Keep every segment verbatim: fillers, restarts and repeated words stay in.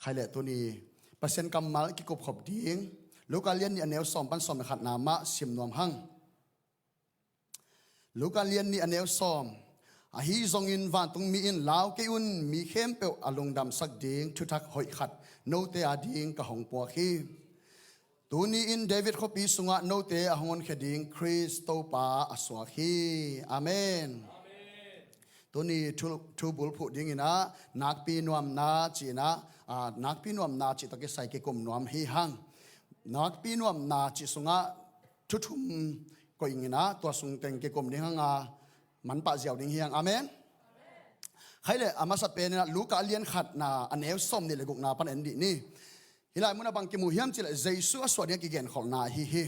Hai le tuni Pasian kammal kikup khop ding. Luka lian nih a neu sawm pan sawm le khatna mah sim nuam hang. Luka lian nih a neu sawm. Ahi zongin vantungmi in, "Lau kei un, mi khempeuh a lungdamsak ding thuthak hoih khat note a ding ka hong puak hi. Tuni in David khuapi sungah note a hong honkhia ding Khrist Topa a suak hi." Amen. Tuni thu, thu bulphuh dingin ah nakpi nuamna ci-in ah, ah, nakpi nuamna cih tawh kisai kikum nuam hi hang. Nakpi nuamna cih sungah thu thum koih in ah, tua sung teng kikum ding hang a, manpah ziau ding hi hang. Amen. Khai le, a masa pen in ah Luka a lian khatna a neu sawm nih le gukna pan en dih ni. Hih lai munah bang kimu hiam cih leh Jesu a suah ding a kigenkholhna ahi hi.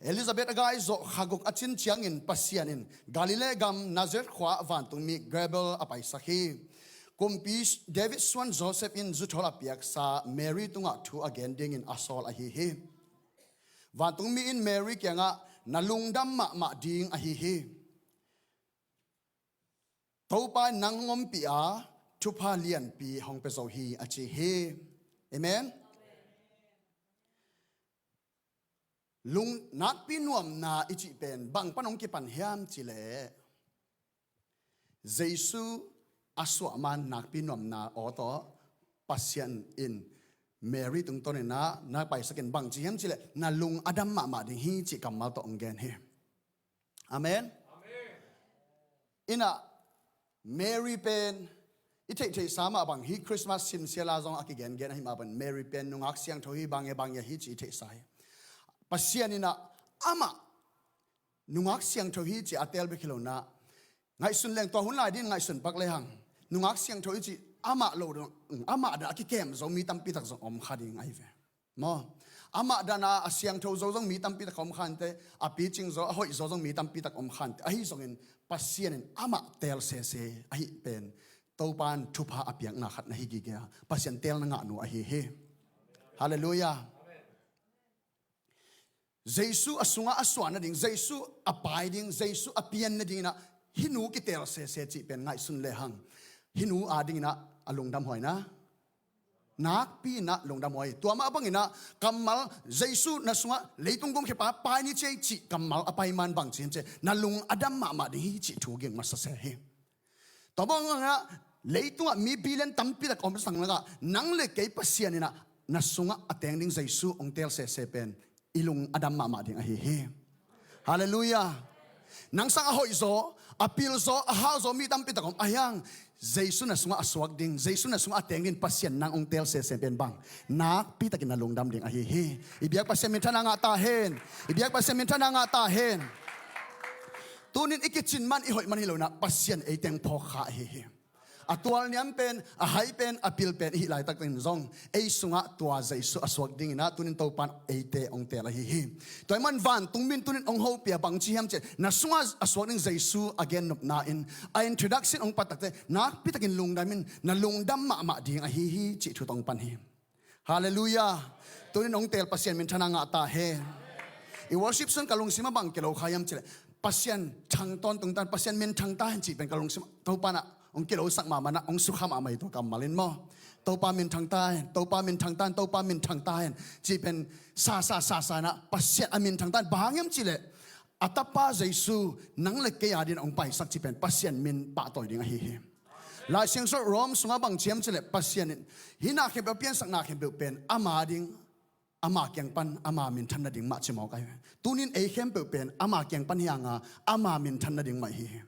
Elizabeth a gai zawh kha guk a cin ciangin Pasian in Galilee gam Nazareth khua ah vantungmi Gabriel a paisak hi. Kumpi David suan Joseph in zuthawl a piaksa Mary tungah thu a gen dingin a sawl ahi hi. Vantungmi in Mary kiangah, "Na lungdam mahmah ding ahi hi. Topa in nang hong ompih a, thupha lianpi hong pia zo hi," a ci hi. Amen. Lung, nakpi nuamna i cih pen bang pan hong kipan hiam cih leh, Jesu a suah man nakpi nuamna aw tawh Pasian in Mary tungtawn in ah na paisak in bang ci hiam cih leh, "Na lung a dam mahmah ding hi," cih kammal tawh hong gen hi. Amen. Amen. In ah Mary pen i theihtheihsa mah bang hi, Christmas simsiala zong a kigengen ahi mah bang, Mary pen nungak siangtho hi, bang e bang e hi ci i theihsa hi. Pasian in ah amah nungak siangtho hi ci a teel bek hi lo in ah, ngaihsun leng tua hun lai ding ngaihsun pak le hang, nungak siangtho hi ci amah lo dong, amah dan a kikem zo mi tampi tak zong om kha ding ahi ve. Maw? Amah dan a a siangtho zo zong mi tampi tak om kha inteh, a picing zo, a hoih zo zong mi tampi tak om kha inteh. Ahi zongin Pasian in amah teel sese ahi pen, Topa in thupha a piakna khat na hi gige a, Pasian teelna ngahnu ahi hi. Halleluiah. Jesu a sungah a suah nading, Jesu a pai ding, Jesu a pian nading in ah hih nu kiteel sese cih pen ngaihsun le hang, hih nu a ding in ah a lungdam huai na, nakpi in ah lungdam huai. Tua mah bang in ah kammal, Jesu na sungah leitung gumkhia pa pai ni ci ei cih kammal a pai man bang ci hiam cih leh, "Na lung a dam mahmah ding hi," cih thu ging masa se hi. Tua bang in ah leitungah mi billion tampi tak om sang lakah nang le kei Pasian in ah na sungah a teng ding Jesu hong teel sese pen i lung a dam mahmah ding ahi hi. Halleluiah. Nang sang a hoih zaw, a pil zaw, a hau zaw mi tampi tak om, ahi hang Jesu na sungah a suak ding, Jesu na sungah a teng ding Pasian nang hong teel sese pen bang, nakpi takin na lungdam ding ahi hi. I biak Pasian minthanna ngah ta hen. I biak Pasian minthanna ngah ta hen. Tunin i kicin man, i hoih man hi lo in ah Pasian ei teng phawk kha ahi hi. A tualniam pen, a hai pen, a pil pen i hih laitak in zong ei sungah tua Jesu a suak ding in ah tunin Topa in eite hong teel ahi hi. Tua ahih man vantungmi in tunin hong hopih a, bang ci hiam cih leh, na sungah a suak ding Jesu a gennopna in, a introduction hong pat takteh nakpi takin lungdam in, "Na lungdam mahmah ding ahi hi," cih thu tawh hong pan hi. Halleluiah. Tunin hong teel Pasian minthanna ngah ta hen. I worship sung ka lungsim ah bang kilo kha hiam cih leh, Pasian thang tawntung ta hen, Pasian minthang ta hen cih pen ka lungsim ah, Topa in ah hong kilosak mahmah in ah, hong sukha mahmah hi tua kammal in maw. "Topa minthang ta hen, Topa minthang ta hen, Topa minthang ta hen," cih pen sa sa sa sa in ah, Pasian a minthang ta hen. Bang hang hiam cih leh, a Tapa Jesu nang le kei a dingin hong paisak cih pen Pasian min pahtawi ding ahi hi. Lai Siangtho Rom sungah bang ci hiam cih leh, Pasian in hih na khempeuh, piansak na khempeuh pen ama ding, ama kiang pan ama minthan nading mah ci mawk ahi hi. Tunin ei khempeuh pen ama kiang pan hi hang a, ama minthan nading mah hi hi.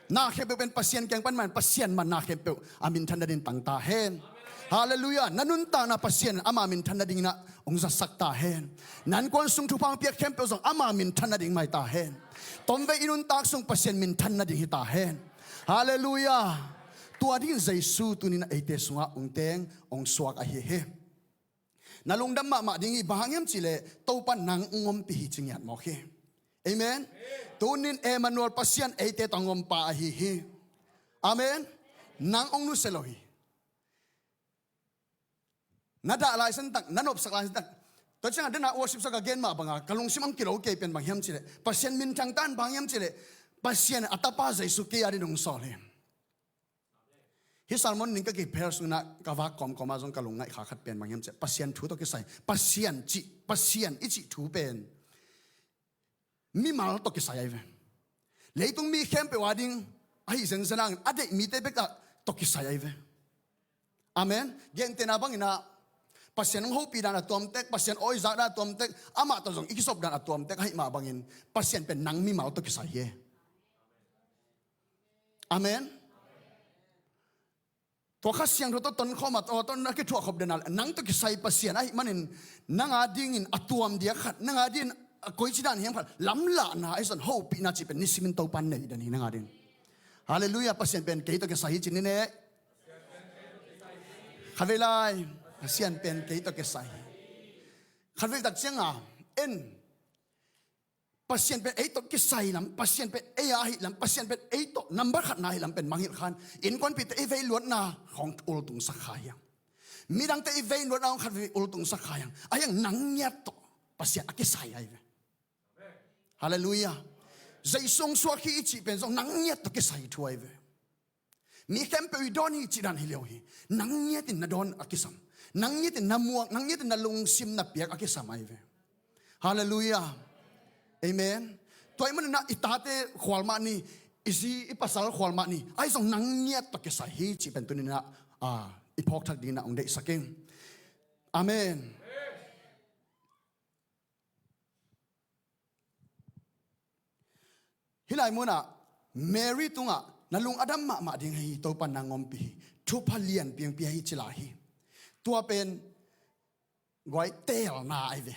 Na khempeuh pen Pasian kiang pan mah in, Pasian mah na khempeuh a minthan nading tang ta hen. Halleluiah. Na nuntakna Pasian in ama minthan nading in ah hong zatsak ta hen. Na innkuan sung thupha hong piak khempeuh zong ama minthan nading mah hi ta hen. Tomvei i nuntak sung Pasian minthan nading hi ta hen. Halleluiah. Tua dingin Jesu tunin eite sungah hong teng, hong suak ahi hi. Na lungdam mahmah ding hi, bang hang hiam cih leh Topa in nang hong ompih hi ci ngiat mawk hi. Amen. Tunin Emmanuel, Pasian eite tawh hong om pa ahi hi. Amen. Nang hong nusia lo hi. Na dah lai santak, na nopsak lai santak. Tua ciangah dena worship sung ka gen mah bangin ka lungsim hong kilo kei pen bang hiam cih leh, Pasian minthang ta hen, bang hiam cih leh Pasian a Tapa Jesu kei a dingin hong sawl hi. Hih sermon ning ka kiphel sungin ah ka vak kawmkawm ah zong ka lungngaih kha khat pen bang hiam ciah, Pasian thu tawh kisai. Pasian cih, Pasian i cih thu pen mimal tawh kisai ahi ve. Leitung mi khempeuh a ding ahi zenzen hangin a deih mite bek ah tawh kisai ahi ve. Amen. Gentehna bangin ah Pasian hong hopih dan a tuamtek, Pasian awi zak dan a tuamtek, amah tawh zong i kisop dan a tuamtek ahih mah bangin Pasian pen nang mimal tawh kisai hi. Amen. Tua Kha Siangtho tawh tonkhawm a, tua tawh na kithuahkhop den a, nang tawh kisai Pasian ahih manin nang a dingin a tuam diak khat, nang a dingin a koici dan hiam khat lamlahna ahi zong hopihna cih pen nisimin Topan nei den hi nang a dingin. Halleluiah. Pasian pen kei tawh kisai hi ci ni ne. Khatvei lai, Pasian pen kei tawh kisai hi. Khatvei tak cianga en Pasian pen ei tawh kisai lam, Pasian pen ei a ahi lam, Pasian pen ei tawh number khatna ahi lam pen mangngilh khan, innkuanpihte i veiluatna hong ultungsak kha hiang. Midangte i veiluatna hong khatvei ultungsak kha hiang. Ahi hang nang ngiat tawh Pasian a kisai ahi ve. Halleluiah. Jesu hong suak hi i cih pen zong nang ngiat tawh kisai thu ahi ve. Mi khempeuh i dawn hi cih dan hi lo hi. Nang ngiatin na dawn a kisam. Nang ngiatin na muak, nang ngiatin na lungsim na piak a kisam ahi ve. Halleluiah. Amen. Tua ahih manin ah i tate khual mah ni, i zi i pasal khual mah ni, ahi zong nang ngiat tawh kisai hi cih pen tuni-in ah, ah, i phawk thak dingin ah hong deihsak ing. Amen. Hih lai munah Mary tungah na lung a dam mahmah ding hi, Topa nang ompih hi, thupha lianpi hong pia hi ci lai hi. Tua pen guai teelna ahi ve.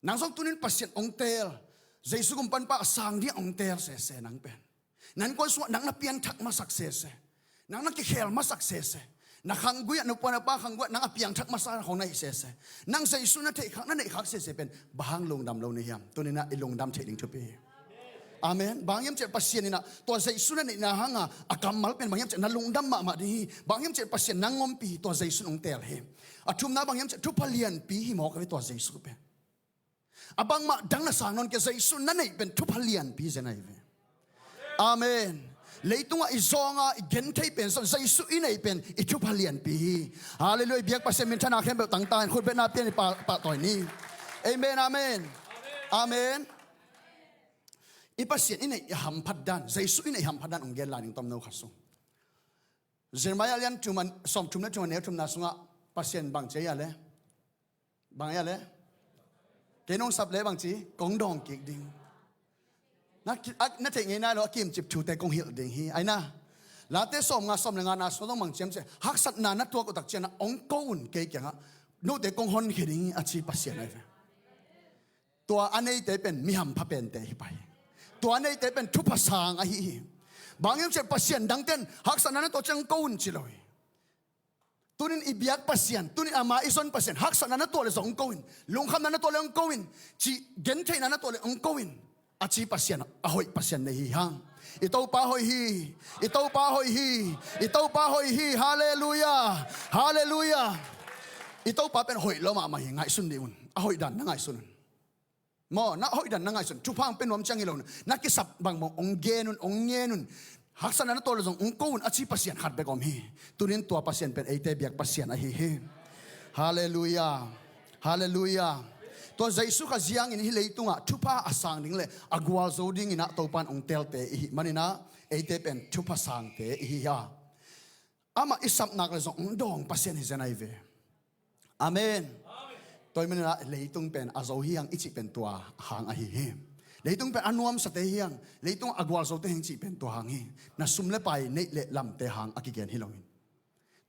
Nang zong tuni-in Pasian hong teel, Jesu gumpa a sang ding hong teel sese nang pen. Na innkuan sungah nang na pianthak masak sese. Nang na kikhel masak sese. Na khanggui ah, na pa na pa khanggui ah nang a piangthak masa khong na hi sese. Nang Jesu na theih khak, na neih khak sese pen bang hang lungdam lo na hiam? Tuni-in ah i lungdam theih ding thupi hi. Amen. Bang hiam ciah Pasian in ah tua Jesu na neihna hanga a kammal pen bang hiam ciah na lungdam mahmah ding hi. Bang hiam ciah Pasian nang ompih hi, tua Jesu in hong teel hi. A thumna bang hiam ciah thupha lianpi hi mawk a ve tua Jesu pen. A bangmah dang na sang nawn kei, Jesu na neih pen thupha lianpi zen ahi ve. Amen. Leitungah i zawnga i genthei pen zong Jesu i neih pen i thupha lianpi hi. Halleluiah. Biak Pasian minthanna khempeuh tangtangin khutbetna pian i pah, pahtawi ni. Amen, amen. Amen. I Pasian i neih i hamphat dan, Jesu i neih hamphat dan hong gen lai ning tomno khat sung. Jeremiah lian thum a, sawm thum le thum a neu thumna sungah Pasian bang ci a le? Bang a le? Kei nong sap le bang ci, kong dawng kik ding. Na ki-, a, na theih ngei nai lo a kimcip thute kong hilh ding hi. Ai na. Late sawm nga sawm le nga na sung zong bang ci hiam ciah, haksatna na tuak uh tak ciangin ah hong ko un kei kiangah, note kong honkhia ding hi a ci Pasian ahi ve. Tua a neite pen mi hampha pente hi pah hi. Tua a neite pen thupha sang ahi hi. Bang hiam ciah Pasian dangten haksatna na tuak ciang hong ko un ci lo hi. Tunin i biak Pasian, tunin ama i zon Pasian, haksatna na tuah le zong hong ko in, lungkhamna na tuah le hong ko in, cih gentheihna na tuah le hong ko in, a ci Pasian, a hoih Pasian nei hi hang. I Topa hoih hi, i Topa hoih hi, i Topa hoih hi. Halleluiah, halleluiah. I Topa pen hoih lo mahmah hi, ngaihsun dih un. A hoih dan na ngaihsun un. Maw, na hoih dan na ngaihsun, thupha hong pia nuam ciang hi lo, na kisap bang bang hong gen un, hong ngen un. Haksatna na tuah le zong hong ko un a ci Pasian khat bek om hi. Tunin tua Pasian pen eite biak Pasian ahi hi. Halleluiah. Halleluiah. Tua Jesu kha ziangin hih leitungah thupha a sang ding le a gualzo dingin ah Topa in hong teelte i hih manin ah eite pen thupha sangte i hi hi. Amah i sap nak le zong hong dawng Pasian hi zen ahi ve. Amen. Tua ahih manin ah leitung pen a zo hi hang i cih pen tua hang ahi hi. Leitung pen a nuamsate hi hang, leitung a gualzote hi hang cih pen tua hang hi. Na sum le pai neih le lamte hang a kigen hi lo in.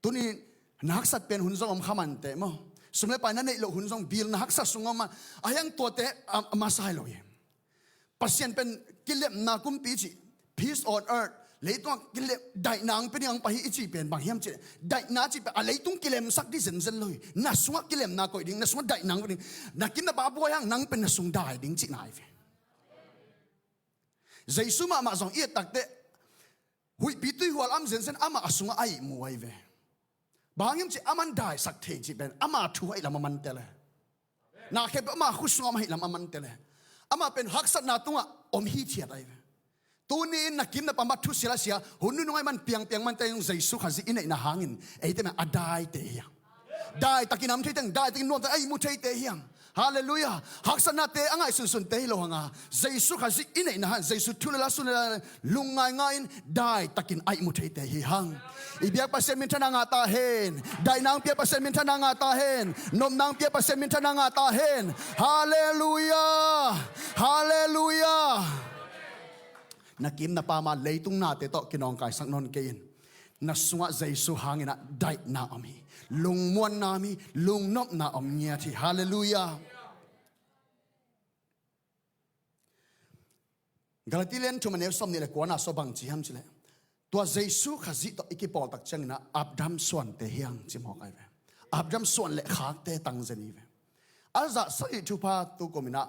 Tuni na haksat pen hun zong om kha mah inteh maw. Sum le pai na neih loh hun zong, bil na haksat sung om mah, a hi hang tuate a, a masa hi lo hi. Pasian pen kilemna kumpi cih, peace on earth. Leitungah kilem, daihna hong pia ding hong pai hi i cih pen bang hiam cih leh, daihna cih pen a leitung kilemsak ding zenzen lo hi. Na sungah kilemna koih ding, na sungah daihna hong pia ding. Na kim na pam a buai hang nang pen na sung dai ding cihna ahi ve. Jesu mahmah zong i et takteh huihpi tuihual a om zenzen amah a sungah a ihmu ahi ve. Bang hiam cih leh aman daisak thei cih pen ama thu ahih lam a man tel e. Na khempeuh ama khut sungah om ahih lam a man tel e. Amah pen haksatna tungah om hithiat ahi ve. Tuni in na kim na pam ah thusia lasia hun nunung ahih man piangpiang mante zong Jesu Khazih i neihna hangin eite mah a daite hi hang. Daitakin a om theite hang, daitakin nuamte a ihmu theite hi hang. Halleluiah. Haksatnate a ngaihsunsunte hi lo hang a, Jesu Khazih i neihna hang, Jesu thu le la, sun le la lungngaingai in daitakin a ihmu theite hi hang. I biak Pasian minthanna ngah ta hen. Daihna hong pia Pasian minthanna ngah ta hen. Nopna hong pia Pasian minthanna ngah ta hen. Halleluiah. Halleluiah. Na kim na pam a leitung nate tawh kinawngkaisak nawn kei in. Na sungah Jesu hangin ah daihna om hi. Lungmuanna om hi. Lungnopna om ngiat hi. Halleluiah. Galati lian thum a neu sawmnih le kuana sua bang ci hiam cileh, tua Jesu Khazih tawh i kipawltak ciangin ah Abraham suante hi hang ci mawk ai ve. Abraham suan le khakte tangzen hi ve. A zahsak i thupha tu kumin ah,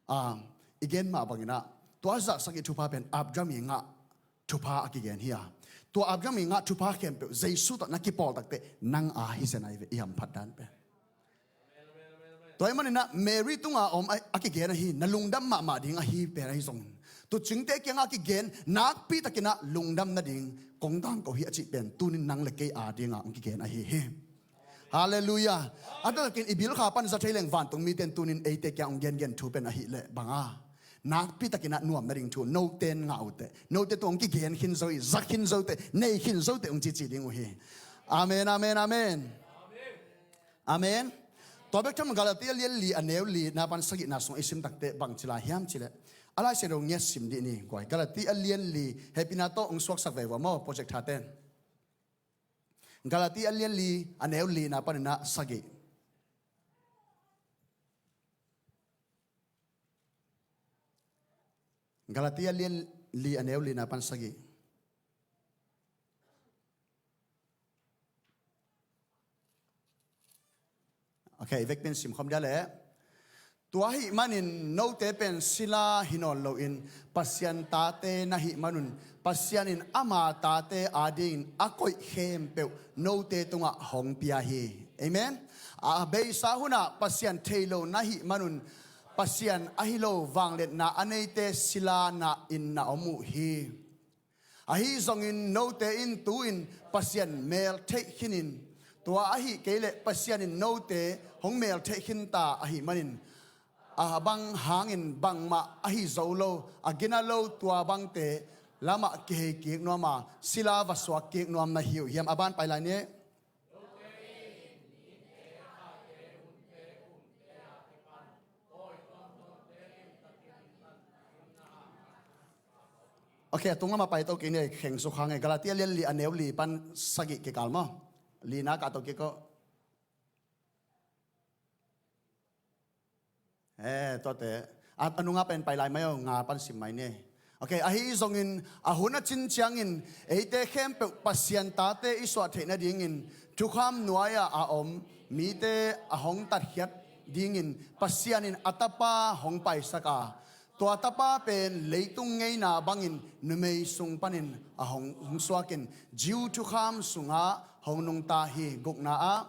ah, i gen mah bangin ah, tua a zahsak i thupha pen Abraham i ngah thupha a kigen hi a, tua Abraham i ngah thupha khempeuh Jesu tawh na kipawltak teh nang a hi zen ai ve, i hamphat dan pen. Tua ahih manin ah Mary tunga om a, a kigen ahi, na lungdam mahmah ding ahi pen ahi zongin, tuucingte kiangah a kigen nakpitakin ah lungdam nading kong dang ko hi a cih pen tunin nang le kei a dingah hong kigen ahi hi. Halleluiah. A taktakin i bilkha pan za thei leng vantung mite in tunin eite kiang hong gengen thu pen ahih leh bang a, nakpitakin ah nuam nading thu note in ngah uh teh, note tungah hong kigen khin zo hi, za khin zo teh, nei khin zo teh hong cici ding uh hi. Amen, amen, amen. Amen. Tua bek tham Galati a lian li a neu lina pan sagihna sungah i sim takteh bang ci lai hiam cileh, a Lai Siangtho ngiat sim dih ni guai. Galati a lian li, hehpihna tawh hong suaksak veve maw project thaten. Galati a lian li a neu lina panin ah sagih. Galati a lian li a neu lina pan sagih. Ok, i vekpi in simkhawm dia leh. Tua ahih manin note pen sila hi nawn loin Pasian tate na hih manun Pasian in ama tate adingin a koih khempeuh note tungah hong pia hi. Amen. A beisa hunah Pasian thei lo na hih manun Pasian ahi lo vangliatna a neite sila nain na om uh hi. Ahi zongin note in tu-in Pasian mel theih khinin, tua ahih kei leh Pasian in note hong mel theih khinta ahih manin, a bang hangin bangmah ahi zo lo, a gina lo tua bangte lamah kihei kik nuam a, sila va suak kik nuam na hi uh hiam? A ban pai lai ni. Ok, a tung lamah pai to kik ni, kheng suk hang e. Galati a lian li a neu li pan sagih kikal maw? Lina kah to kik ko. Eh, tuate. A, a nunga pen pai lai mai aw, nga pan sim mai ni. Ok, ahi zongin a hun a cin ciangin eite khempeuh Pasian tate i suah theih nadingin thukham nuai-ah a om mite a hong tatkhiat dingin Pasian in a tapa hong paisak a, tua tapa pen leitung ngeina bangin numei sung panin a hong, hong suakin Jew thukham sungah hong nungta hi. Gukna ah,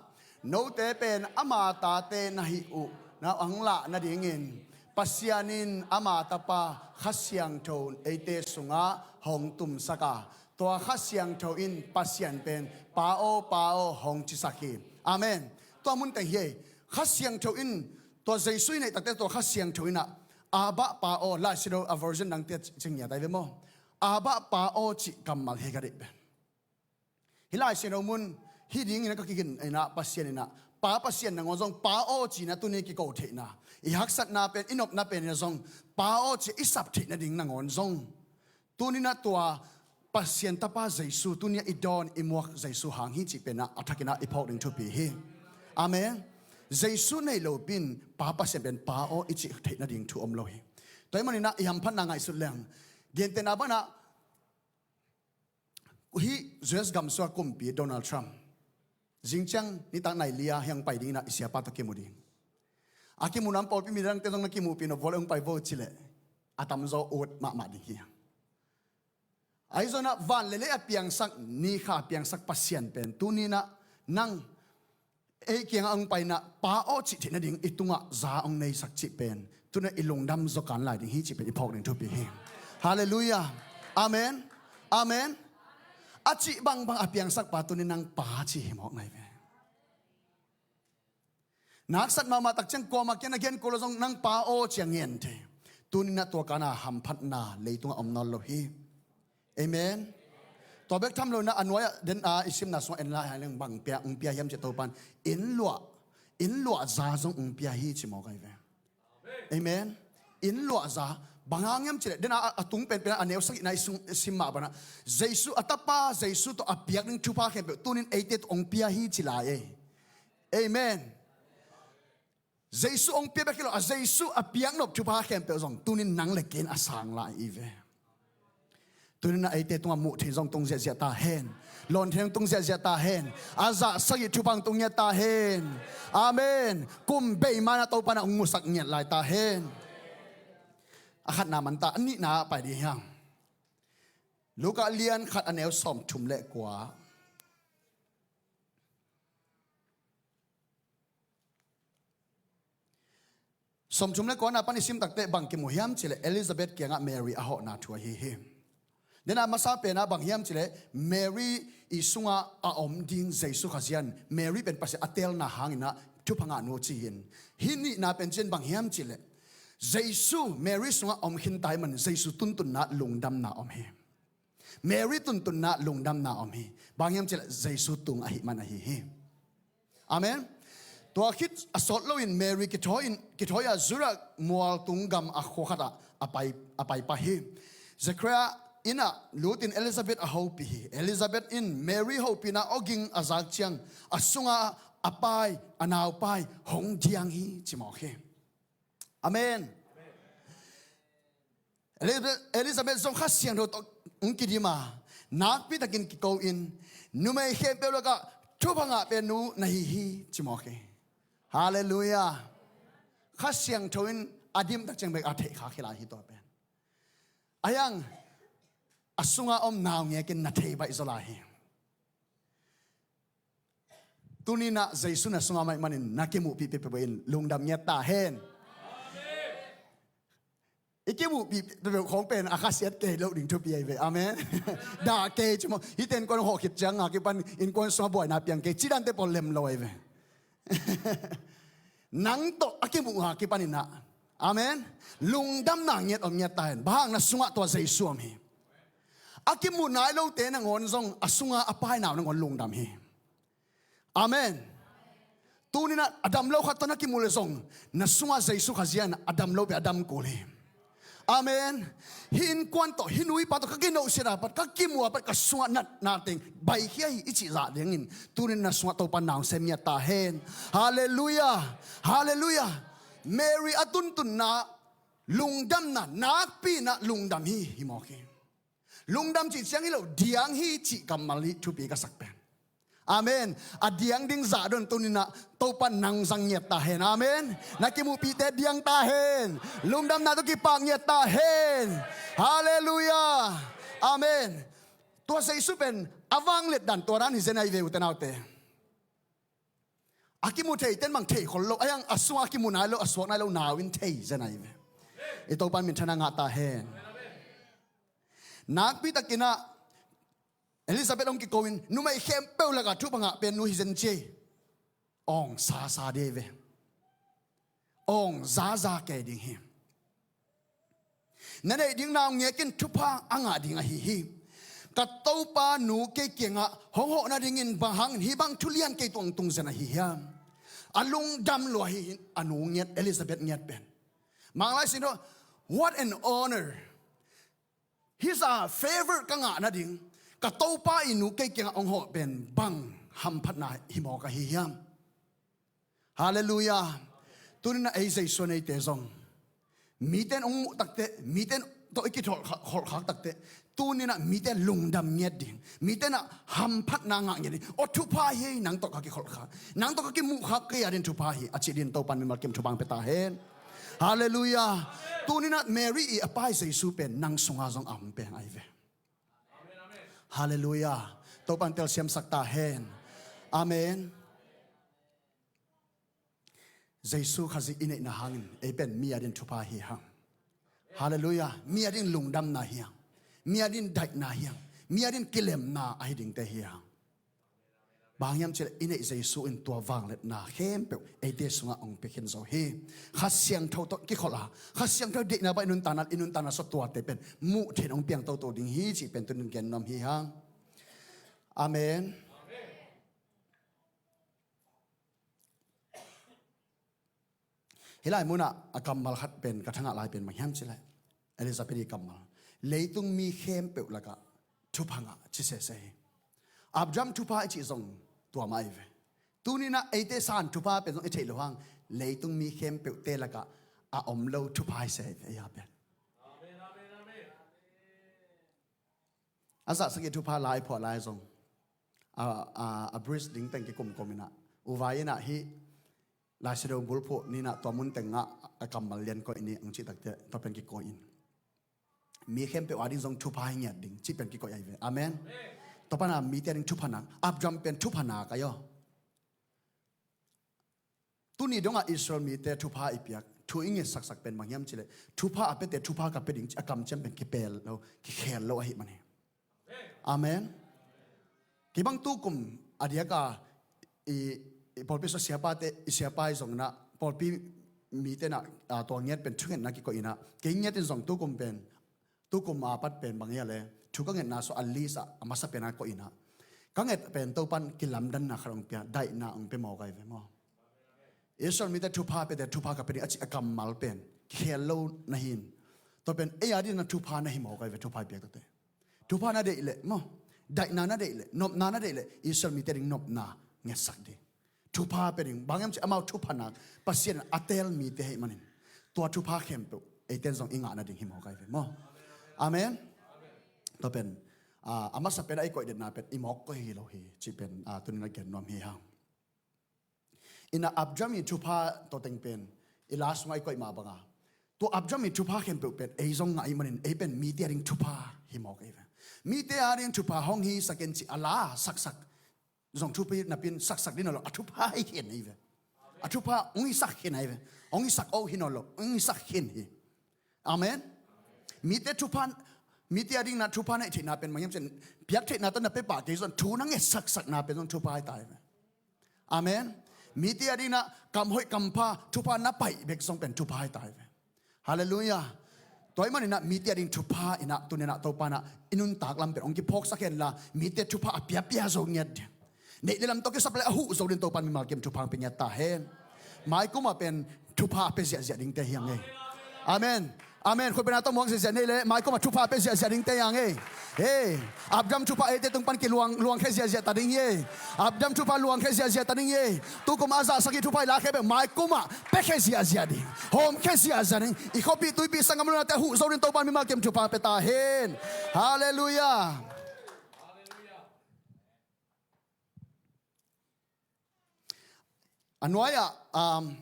note pen ama tate na hih uh, na hong lah nadingin Pasian in ama tapa Kha Siangtho eite sungah hong tumsak a, tua Kha Siangtho in Pasian pen Pa aw, Pa aw hong cisak hi. Amen. Tua mun teng hi ei. Kha Siangtho in, tua Jesu i neih takte tua Kha Siangtho in ah, Abba Pa aw, Lai Siangtho a version dangte cing ngiat ai ve maw? Abba Pa aw cih kammal hi ka deih pen. Hih Lai Siangtho mun, hih dingin a ka kigin inah Pasian inah, Pa Pasian nangawn zong Pa aw cihna tuni kiko theihna, i haksatna pen, i nopna pen inah zong Pa aw cih i sap theih nading nangawn zong, tuninah tua Pasian tapa Jesu, tunia i dawn i muak Jesu hang hi cih penah a thakinah i phawk ding thupi hi. Amen. Jesu nei lopin Pa Pasian pen Pa aw i cih theih nading thu om lo hi. Tua ahih maninah i hamphatna ngaihsut leng, gentehna banah, hih U S gamsua kumpi Donald Trump, zingciang nitak nai lia hiang pai dinginah i siapa tawh kimu ding. A kimu nam pawlpi midangte zong na kimuhpih nop vua le hong pai vo cileh a tamzaw ut mahmah ding hi. Ahi zonah van le lei a piangsak, ni kha a piangsak Pasian pen tuninah nang ei kiangah hong painah Pa aw cih theih nading i tungah za hong neisak cih pen tunah i lungdam zaw kan lai ding hi cih pen i phawk ding thupi hi. Halleluiah. Amen. Amen. A cih bangbang a piangsakpa tuni nang pa ci hi mawk nai ve. Naksat mahmah tak ciang kuamah kiang a gen kul lo zong nang pa aw ci a ngen thei. Tuni na tua kana hamphatna leitungah om nawn lo hi. Amen. Tua bek tham lo na a nuai-ah den a i simna sungah en lai hang leng bang pia ong pia hiam ci Topan inn luah, inn luah za zong ong pia hi ci mawk ai ve. Amen. Inn luah za bang hang hiam cileh den a, a tung penpen a neu sagihna i sung, sim mah banah Jesu a tapa Jesu tawh a piak ding thupha khempeuh tunin eite tawh ong pia hi ci lai ei. Amen. Jesu ong pia bek hi lo a Jesu a piak nop thupha khempeuh zong tunin nang le ken a sang lai i ve. Tunin a eite tungah muh theih zong tung ziahziah ta hen. Lawn theih tung ziahziah ta hen. A zah sagih thupha tung ngiat ta hen. Amen. Kum bei mana Topan a ong musak ngiat lai ta hen. A khatna man ta a nihna pai dih hiam. Luka lian khat a neu sawm thum le kua. Sawmthum le kuana pan i sim takte bang kimu hiam cileh Elizabeth kiangah Mary a hawhna thu ahi hi. Dena masa pena bang hiam cileh Mary i sungah a om ding Jesu Khazian Mary pen Pasian a telna hanginah thupha ngah nu ci hin. Hi nihna pen cin bang hiam cileh Jesu Mary sungah om khin tai man Jesu tuntunna lungdamna om hi. Mary tuntunna lungdamna om hi. Bang hiam cileh Jesu tung ahi man ahi hi. Amen. Tua khit a sawt loin Mary kithawi in kithawi a Judah mual tung gam a khua khatah a pai a pai pah hi. Zechariah innah lutin Elizabeth a hopih hi. Elizabeth in Mary hopihna awging a zak ciang a sunga a pai a naupai hong diang hi ci mawk hi. Amen. Elizabeth, Elizabeth zong Kha Siangtho tawh hong kidim a nakpi takin kiko in numei khempeuh lakah thupha ngah pen nu na hi hi ci mawk hi. Halleluiah. Kha Siangtho in a dim tak ciang bek a theih khak hi lai hi tua pen. A hiang a sunga om naungek in na thei baih zaw lai hi. Tuninah Jesu na sunga maih manin na kimuhpih pehpeh in lungdam ngiat ta hen. I kimuhpih peuhpeuh khawng pen a khasiat kei loh ding thupi ahi ve. Amen. Dah kei ci maw. Hihte innkuan hawh khit ciang a kipan innkuan sungah buaina piang kei ci dante pawl lem lo ahi ve. Nang tawh a kimuh a kipaninah. Amen. Lungdamna ngiat om ngiat ta hen. Bang hang na sungah tua Jesu om hi. A kimuh nai lote nangawn zong a sunga a painau nangawn lungdam hi. Amen. Tuninah a dam lo khat tawh na kimuh le zong na sungah Jesu Khazian a dam lo pia a dam kul hi. Amen. Hih innkuan tawh hih nuipa tawh ka kinohsiat a pat ka kimuh a pat ka sungah natna teng baikhia hi i cih zah dingin tunin na sungah Topa naung sem ngiat ta hen. Halleluiah. Halleluiah. Mary a tuntunna lungdamna nakpinah lungdam hi hi mawk hi. Lungdam cih ciang hi lo diang hi cih kammal hi thupi ka sak pen. Amen. A diang ding zah don tuninah Topa nang zang ngiat ta hen. Amen. Na kimuhpihte diang ta hen. Lungdamna tawh kipak ngiat ta hen. Halleluiah. Amen. Tua Jesu pen a vanglet dan tua dan hi zen ahi ve ute naute. A kimu thei ten bang thei khol lo a hiang a sungah a kimu nai lo a suak nai lo nau in thei zen ahi ve. I Topa min thana ngah ta hen. Nakpi takinah Elizabeth hong kiko in numei khempeuh lakah thupha ngah pen nu hi zen ci ei. Awng sasa dei ve. Awng zaza kei ding hi. Na neih ding naungek in thupha a ngah ding ahi hi. Ka Topa nu kei kiangah hong hawh nadingin bang hangin hih bang thulian kei tuangtung zen ahi hiam. A lungdam lua hi a nu ngiat Elizabeth ngiat pen. Manglai sin what an honor. Hih zah favor ka ngah nading ka Topa i nu kei kiangah hong hawh pen bang hamphatna hi mawk ahi hiam. Halleluiah. Tuninah ei Jesu a neite zong mite in hong muh takte mite in tawh i kikholhkhak takte tuninah mite lungdam ngiat ding mite inah hamphatna ngah ngiat ding aw thupha hi ei nang tawh ka kikholhkhak nang tawh ka kimuhkhak kei a din thupha hi a cih din Topan mimal kim thupha hong pia ta hen. Halleluiah. Tuninah Mary i a pai Jesu pen nang sunga zong a hong peng ahi ve. Halleluiah. Topan telsiamsak ta hen. Amen. Jesu Khazih i neihna hangin ei pen mi a din thupha hi hang. Halleluiah. Mi ading lungdamna hi hang. Mi ading daihna hi hang. Mi ading kilemna ahi dingte hi hang. Bang hiam cih leh i neih Jesu in tua vangliatna khempeuh eite sungah hong pia khin zo hi. Kha Siangtho tawh kikholh a, Kha Siangtho deihna bang i nuntakna, i nuntakna sung tuate pen muh theih in hong piang toto ding hi cih pen tuni in gen nuam hi hang. Amen. Hih lai munah a kammal khat pen ka thangah lai pen bang hiam cih leh Elizabeth ii kammal, leitung mi khempeuh lakah thupha ngah ci sese hi. Abraham thupha i cih zong tua mah ahi ve. Tuni-in ah eite san thupha pen zong i theih loh hang, leitung mi khempeuhte lakah a om lo thupha hi se hi ve, ei a pen. A zahsak ii thupha lai phuah lai zong a, a, a bridge ding teng kikumkum in ah, U Vai in ah hih Lai Siangtho bulphuh ni-in ah tua mun tengah a kammal lian koih ni hong cih takteh tua pen kikoih in, mi khempeuh ading zong thupha hi ngiat ding cih pen kikoih ahi ve. Amen. Tua pan a mite ading thupha nak, Abraham pen thupha nak ahi aw. Tuni dongah Israel mite thupha i piak, thu i ngetsaksak pen bang hiam cih leh, thupha a piate thupha ka pia ding cih a kamciam pen kipel lo, kikhel lo ahih man hi. Amen. Kei bang tukum a diak a i, i pawlpi sung siapate, i siapa i zong in ah, pawlpi mite in ah, a, tua ngiat pen thungetna kikoih in ah, kei ngiat in zong tukum pen, tukum a pat pen bang hiam leh, thu ka ngetna sung a list ah a masa pen a koih in ah, ka nget pen Topa'n kilamdanna khat hong pia, daihna hong pia mawk ahi ve maw. Israel mite thupha piate thupha ka pia ding a cih a kammal pen kikhel lo na hi in, tua pen ei ading na thupha na hi mawk ahi ve, thupha i piak takte. Thupha na deih leh maw, daihna na deih leh, nopna na deih leh, Israel mite ading nopna ngetsak ding. Thupha pia ding, bang hiam cih leh amau thupha nak, Pasian in a teel mite ahih manin, tua thupha khempeuh eite in zong i ngah nading hi mawk ahi ve maw. Amen. Tua pen, a, a masa pen a i koih detna pen i mawk koih hi lo hi cih pen, a, tuni-in a gen nuam hi hang. In ah Abraham ii thupha tawh teng pen i la sungah i koih mah bang a, tua Abraham ii thupha khempeuh pen ei zong ngah ahih manin ei pen mite ading thupha hi mawk ahi ve. Mite ading thupha hong hisak in cih a la saksak zong thupi napi-in saksak ding nawn lo, a thupha hi khin ahi ve. A thupha hong hisak khin ahi ve. Hong hisak aw hi nawn lo, hong hisak khin hi. Amen. Mite thupha, mite ading na thupha na hih theihna pen bang hiam cih leh, piak theihna tawh na pia pah kei zong thu na ngetsaksakna pen zong thupha hi ta hi ve. Amen. Mite ading na kam hoih kam pha thupha na paih bek zong pen thupha hi ta hi ve. Halleluiah. Tua ahih manin ah mite ading thupha in ah tuni-in ah Topa'n ah i nuntak lam pen hong kiphawksak hen la, mite thupha a piapia zo ngiat ding. Neih le lam tawh kisap leh a huh zo ding Topa'n mimal kim thupha hong pia ngiat ta hen. Mai kum ah pen thupha a pia ziahziah dingte hi hang ei. Amen. Amen. Khutbetna tawh muang ziahziah neih leh mai kum ah thupha a pia ziahziah dingte hi hang ei. Hei, Abraham thupha eite tung pan kiluang, luangkhia ziahziah ta ding hi ei. Abraham thupha luangkhia ziahziah ta ding hi ei. Tukum a zahsak ii thupha i lakhia pen mai kum ah piakhia ziahziah ding, hawmkhia ziahziah ding. I khuapih tuipih sanggam nunate a huh zo ding Topa'n mimal kim thupha pia ta hen. Halleluiah. A nuai-ah, um,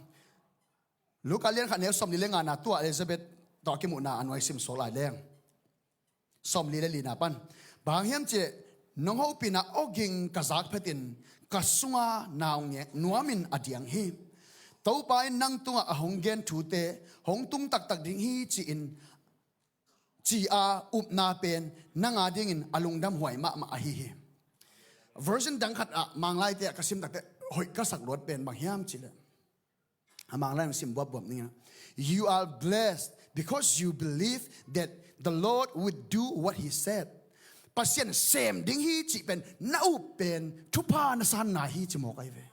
Luka lian khat neu sawmli le ngana, tua Elizabeth tawh a kimuhna a nuai sim suak lai leng. Sawmli le lina pan. Bang hang hiam cih leh, nong hopihna awging ka zak phetin ka sunga nau ngek nuamin a diang hi. Topa in nang tungah a hong gen thute hong tung taktak ding hi ci-in, ci-a upna pen nang adingin a lungdamhuai mahmah ahi hi. Version dang khat ah Manglaite ah ka sim takteh hoih ka sak luat pen bang hiam cih leh, a Manglai hong sim buapbuap ning ah, "You are blessed because you believe that the Lord would do what he said." Pasian sem ding hi cih pen na up pen thupha na sanna hi ci mawk ahi ve.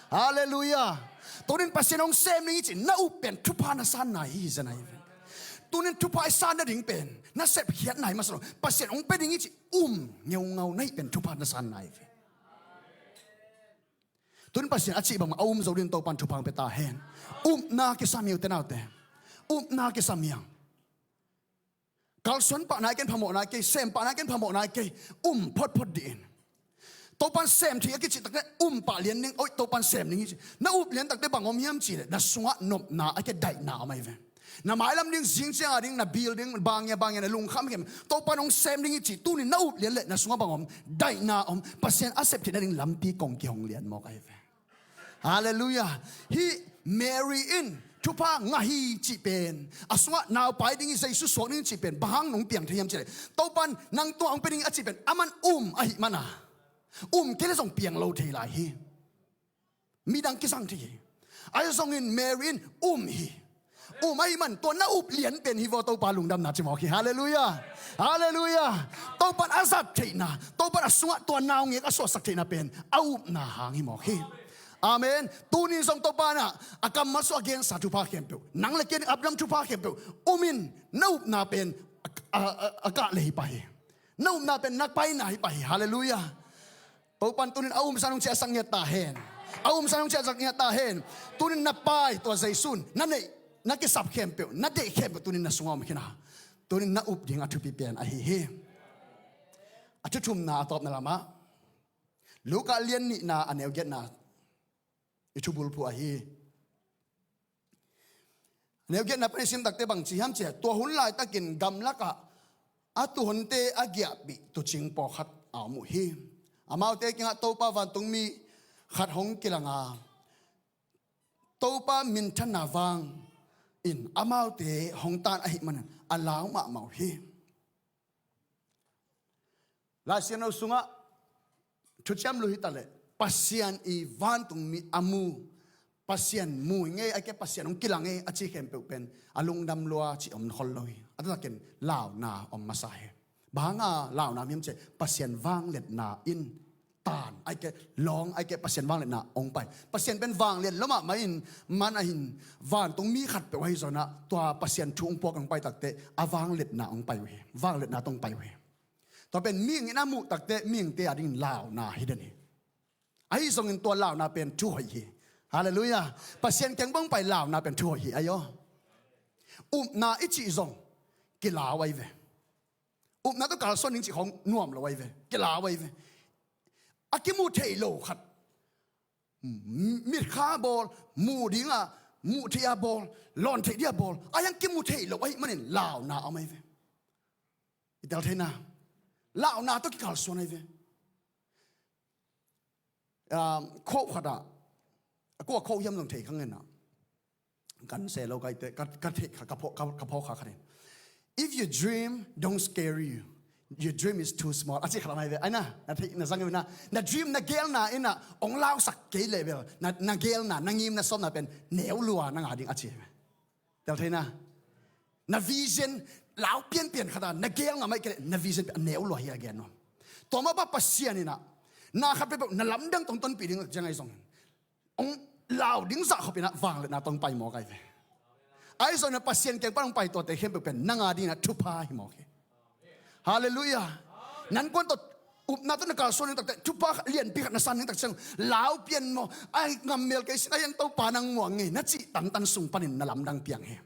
Halleluiah. Tunin Pasian hong sem ding hi cih na up pen thupha na sanna hi zen ahi ve. Tunin thupha i san nading pen na sepkhiatna hi masa lo. Pasian hong pia ding hi cih um ngeungau na hih pen thupha na sanna hi ve. Tunin Pasian a cih bangmah a um zo dingin Topa'n thupha hong pia ta hen. Upna kisam hi ute naute. Upna kisam hi hang. Kalsuan pah nai ken, phamawh nai kei, sem pah nai ken, phamawh nai kei. Um photphot dih in. Topa'n sem thei a kicih takteh um pah lian ding, oi, Topa'n sem ding hi ci. Na up lian takteh bang om hiam cih leh, na sungah nopna, a kei daihna om ahi ve. Na mailam ding, zing ciang a ding, na bil ding, bang hia, bang hia, na lungkham khem. Topa'n hong sem ding hi ci, tuni na up lian leh, na sungah bang om, daihna om, Pasian a sep theih nading lampi kong kihong lian mawk ahi ve. Halleluiah. Hih Mary in thupha ngah hi cih pen, a sungah naupai ding hi, Jesu suak ding hi cih pen, bang hang nong piang thei hiam cih leh, Topan nang tungah hong pia ding hi a cih pen, aman um ahih mana, um kei leh zong piang lo thei lai hi. Midang kisang thei hi. Ahi zongin Mary in um hi. Um ahih man tua na up lian pen hi vaw Topa lungdamna ci mawk hi. Halleluiah. Halleluiah. Topan a zat theihna, Topan a sungah tua naungek a suahsak theihna pen a upna hang hi mawk hi. Amen. Tuni zong Topa in a kammal sung a gensa thupha khempeuh, nang le kei a ding a upna thupha khempeuh, um in, na upna pen a, a, a, a kah le hi pah hi. Na upna pen na paina hi pah hi. Halleluiah. Topan tunin a umsa nong ciahsak ngiat ta hen. A umsa nong ciahsak ngiat ta hen. Tunin na pai tua Jesu in na neih, na kisap khempeuh, na deih khempeuh tunin na sungah om khin a, tunin na up ding a thupi pen ahi hi. A thuthumna, a tawpna lamah, Luka lian nihna a neu giatna i thubulphuh ahi. Neu giatna pan i sim takte bang ci hiam cih leh, tua hun laitakin gamlakah a tuuhonte a giahpih tuucing pawlkhat a om uh hi. Amaute kiangah Topa vantungmi khat hong kilang a, Topa minthanna vang in amaute hong tan ahih manin a lau mahmah uh hi. Lai Siangtho sungah thuciam lua hi ta leh, Pasian i vantungmi a mu, Pasian mu ngei, ahih kei leh Pasian hong kilang ngei a ci khempeuh pen a lungdam lua cih om khol lo hi. A taktakin launa om masa hi. Bang hanga launa om hiam cih leh, Pasian vangliatna in tan, ahih kei leh lawng, ahih kei leh Pasian vangliatna hong pai. Pasian pen vangliat lua mahmah in, man a hin, vantungmi khatpeuh ahi zongin ah, tua Pasian thu hong puak hong pai takteh a vangliatna hong pai uh hi. Vangliatna tawh hong pai uh hi. Tua pen mihing in a muh takteh mihingte a dingin launa hi den hi. Ahi zongin tua launa pen thuhoih hi. Halleluiah. Pasian kiang bang pai launa pen thuhoih hi, ahi aw. Upna i cih zong kilau ahi ve. Upna tawh kalsuan ding cih khawng nuam lo ahi ve. Kilau ahi ve. A kimu thei lo khat, mitkha bawl, muh ding a, muh theih a bawl, lawn theih ding a bawl, a hiang kimu thei lo ahih manin launa om ahi ve. I tel thei na. Launa tawh kikalsuan ahi ve. Um, quote khat ah, a kua quote hiam zong thei kha ngen ah, kan se lo kai te, ka, ka thei kha, ka pho, ka, ka pho kha kha thei. "If your dream don't scare you, your dream is too small," a ci khat om ahi ve. Ai na, na thei, na zang ve na. Na dream, na gelna in ah hong lausak kei leh bel, na, na gelna, na ngimna sawmna pen neu lua na ngah ding a ci ve. Tel thei na. Na vision, lau pianpian khat a, na gelna mah ahih kei leh na vision pen a neu lua hi a gen nuam. Tua mah bang Pasian in ah, na khat peuhpeuh na lamdang tawh hong tonpih ding ciang ahi zongin, hong lau ding zah khop in ah vangliatna tawh hong pai mawk ahi ve. Ahi zongin ah Pasian kiang pan hong pai tuate khempeuh pen nang a dingin ah thupha hi mawk hi. Halleluiah. Nan kuan tawh upna tawh na kalsuan ding takteh, thupha lianpi khat na san ding tak ciang, lau pian maw, ai ngam mel kei sin, a hiang Topa nang muang ngei, na cih tantan sung panin na lamdang piang hi.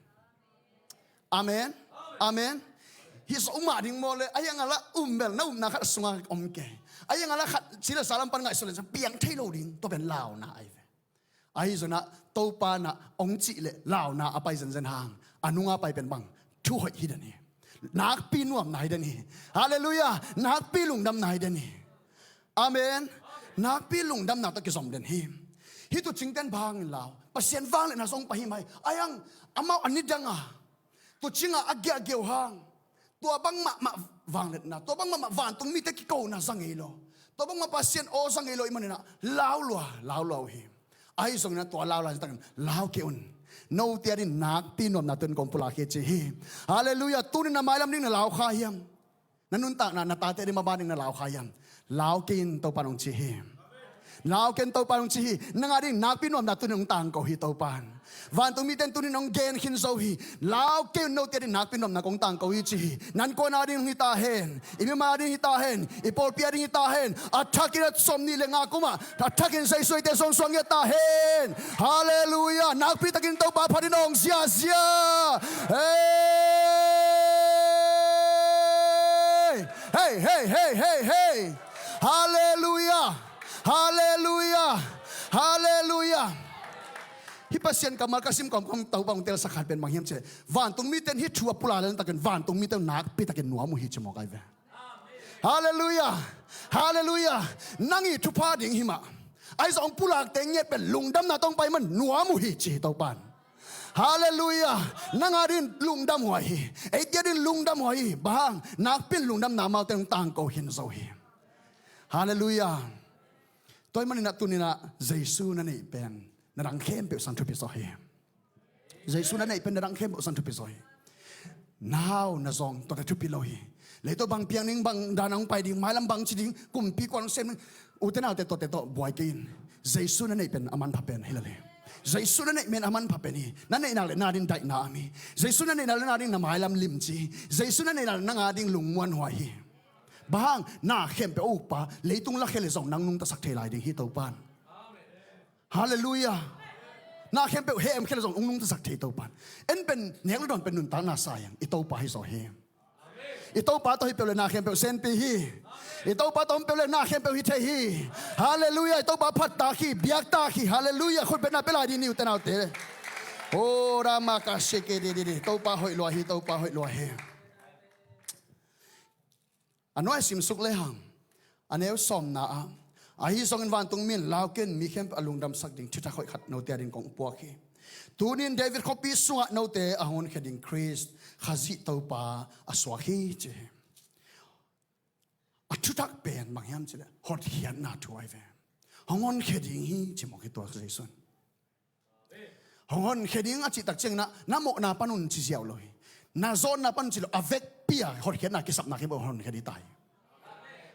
Amen. Amen. Hi zo mah ding maw le, a hiang a la um bel, na upna khat a sungah om kei. A hiang a la khat, ci le sa lam pan ngaihsut le, piang thei lo ding, tua pen launa ahi ve. Ahi zongin ah, Topa in ah hong cih leh launa a pai zenzen hang, a nunga pai pen bang, thuhoih hi den hi. Nakpi nuamna hi den hi. Halleluiah. Nakpi lungdamna hi den hi. Amen. Nakpi lungdamna tawh kizom den hi. Hih tuucing ten bang hangin lau, Pasian vangliatna zong pai hi mai. A hiang, amau a nidang a, tuucing a a giahgiah uh hang, tua bang mahmah vangliatna, tua bang mahmah vantungmite kikona za ngei lo, tua bang mah Pasian aw za ngei lo ahih manin ah lau lua, lau lua uh hi. Ahi zongin ah tua lau lai zetakin lau kei un. Note a dingin nakpi nuamna tun kong pulak hi ci hi. Halleluiah. Tunin na mailam ding na lau kha hiam? Na nuntakna, na tate a ding maban ding na lau kha hiam? Lau kei in, Topa in hong ci hi. Lau kei in, Topa in hong ci hi. Nang a dingin nakpi nuamna tunin hong tangko hi Topa in. Vantungmite in tunin hong gen khin zo hi. Lau kei un, note a dingin nakpi nuamna kong tangko hi ci hi. Nan kuan a dingin hong hi ta hen. I mimal a dingin hi ta hen. I pawlpi a dingin hi ta hen. A thakin a sawmnih le nga kum ah, a thakin Jesu eite suangsuang ngiat ta hen. Halleluiah. Nakpi takin Topa phat in hong ziazia. Hei! Hei, hei, hei, hei, hei. Halleluiah. Halleluiah. Halleluiah. Hih Pasian kammal ka sim kawmkawm Topa hong telsak khat pen bang hiam cih leh, vantungmite in hih thu a pulak lai takin vantungmite nakpi takin nuam uh hi ci mawk ahi ve. Halleluiah. Halleluiah. Nang i thupha ding hi mah. Ahi zong pulakte ngiat pen lungdamna tawh hong pai man nuam uh hi ci hi Topa in. Halleluiah. Nang a dingin lungdam huai hi. Eite a dingin lungdam huai hi. Bang hang? Nakpi in lungdamna amaute hong tangko khin zo hi. Halleluiah. Tua ahih manin ah tuni-in ah Jesu na neih pen na dang khempeuh sang thupi zaw hi. Jesu na neih pen na dang khempeuh sang thupi zaw hi. Na hau na zawng tuate thupi lo hi. Leitungah bang piang ding, bang dan a hong pai ding, mailam bang ci ding, kumpi kua hong sem ding, ute naute, tuate tawh buai kei in. Jesu na neih pen a manpha pen hi lel hi. Jesu na neih pen a manpha pen hi. Na neih nak leh na dingin daihna om hi. Jesu na neih nak leh na dingin na mailam limci hi. Jesu na neih nak leh nang a dingin lungmuanhuai hi. Bang hang? Na khempeuh a ukpa leitung lakhia leh zong nang nungtasak thei lai ding hi Topa'n. Halleluiah. Na khempeuh hehkhiat leh zong hong nungtasak thei Topa'n. En pen, nek leh dawn pen nuntakna sa hi hang, i Topa hi zaw hi. I Topa tawh hi peuh leh na khempeuh senpi hi. I Topa tawh om peuh leh na khempeuh hi thei hi. Halleluiah. I Topa phattak hi, biaktak hi. Halleluiah. Khutbetna pia lai ding ni ute naute. O rama ka sheke de de de. Topa hoih lua hi, Topa hoih lua hi. A nuai simsuk lehang, a neu sawmna ah, ahi zongin vantungmi in, "Lau kei un, mi khempeuh a lungdamsak ding thuthak hoih khat note a dingin kong puak hi. Tuni-in David khuapi sungah note a hong honkhia ding Khrist, Khazih Topa a suak hi," ci hi. A thuthak pen bang hiam cih leh hotkhiatna thu ahi ve. Hong honkhia ding hi ci mawk hi tua Jesu in. Hong honkhia ding a cih tak ciangin ah, na mawhna pan un ci ziau lo hi. Na zawnna pan un ci lo, a vekpi-a hotkhiatna kisapna khempeuh hong honkhia ding ta hi.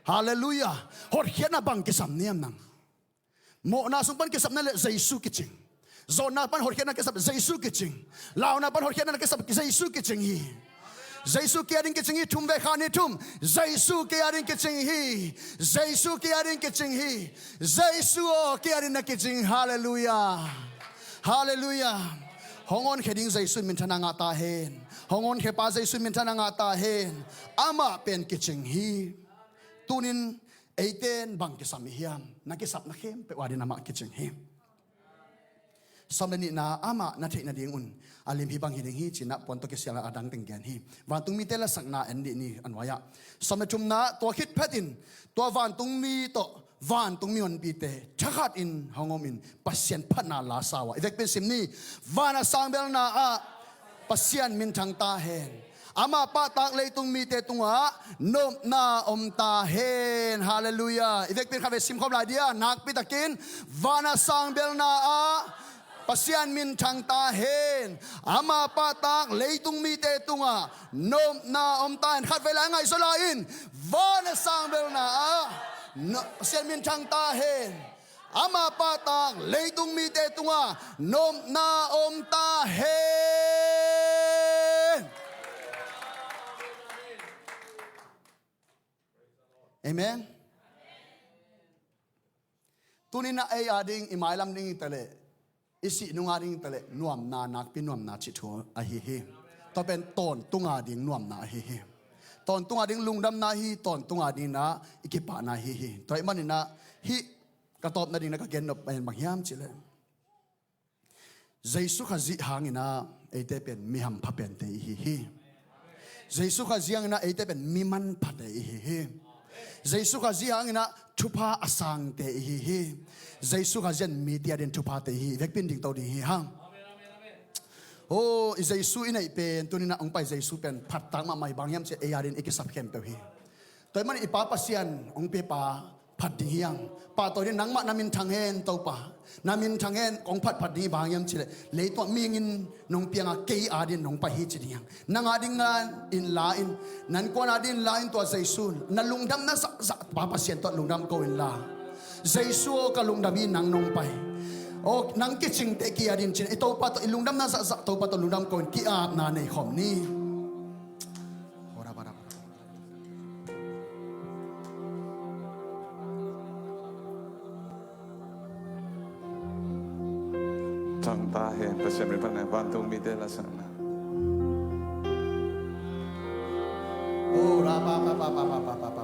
Halleluiah. Hotkhiatna bang kisam na hiam nang? Mawhna sung pan kisap na leh Jesu kicing. Zawnna pan hotkhiatna kisap Jesu kicing. Launa pan hotkhiatna kisap Jesu kicing hi. Jesu kiang a dingin kicing hi, thum vei kha ni thum. Jesu kiang a dingin kicing hi. Jesu kiang a dingin kicing hi. Jesu aw, kiang a dingin na kicing. Halleluiah. Halleluiah. Hong honkhia ding Jesu in minthanna ngah ta hen. Hong honkhia pa Jesu in minthanna ngah ta hen. Amah pen kicing hi. Tuni-in eite in bang kisam i hiam? Na kisapna khempeuh a dingin amah kicing hi. Sawm le nihna, amah na theih nadingun a lim hih bang hi ding hi, ci-in ah puan tawh kisialna a dang teng gen hi. Vantungmite lasakna en dih ni, a nuai-ah. Sawm le thumna, tua khit phetin tua vantungmi tawh vantungmi honpite thakhatin hong omin Pasian phatna la sa uh a, i vekpi in sim ni. Van a sang belna ah Pasian minthang ta hen. Ama pahtak leitung mite tungah nopna om ta hen. Halleluiah. I vekpi in khatvei simkhawm lai dih a, nakpi takin, van a sang belna ah Pasian minthang ta hen. Ama pahtak leitung mite tungah nopna om ta hen. Khatvei lai ngaihsut lai in, van a sang belna ah no-, Pasian minthang ta hen. Ama pahtak leitung mite tungah nopna om ta hen. Amen. Tuni-in ah ei a ding, i mailam ding hi taleh, i sih nung a ding hi taleh, nuamna, nakpi nuamna cih thu ahi hi. Tua pen tawntung a ding nuamna ahi hi. Tawntung a ding lungdamna hi, tawntung a dingin ah i kipahna ahi hi. Tua ahih manin ah hih ka tawpna dingin ah ka gen nop pen bang hiam cih leh, Jesu Khazih hangin ah eite pen mi hampha pente i hi hi. Jesu Khazih hangin ah eite pen mi manphate i hi hi. Jesu Khazih hangin ah thupha a sangte i hi hi. Jesu Khazih in mite a dingin thuphate i hi. I vekpi in dingto ding hi hang. Oh, i Jesu i neih pen, tuni-in ah hong pai Jesu pen phattak mahmah hi. Bang hiam cih leh ei a dingin i kisap khempeuh hi. Tua ahih manin i Pa Pasian hong pia pa phat ding hi hang. Pahtawi ding, nangmah na minthang hen Topa. Na minthang hen, kong phatphat ding hi. Bang hiam cih leh, leitungah mihingin nong piang a, kei a dingin nong pai hi ci ding hi hang. Nang a dingin la in, nang kuan a dingin la in, tua Jesu, na lungdamna zahzah Pa Pasian tawh lungdam ko inla. Jesu aw, ka lungdam hi, nang nong pai. Aw, nang kicingte kei a dingin ci-in, i Topa tawh, i lungdamna zahzah Topa tawh lungdam ko in, ki-apna nei khawm ni. Thang ta hen, Pasian min phat hen, vantungmite lasakna. Oh, ra pa pa pa pa pa pa pa pa.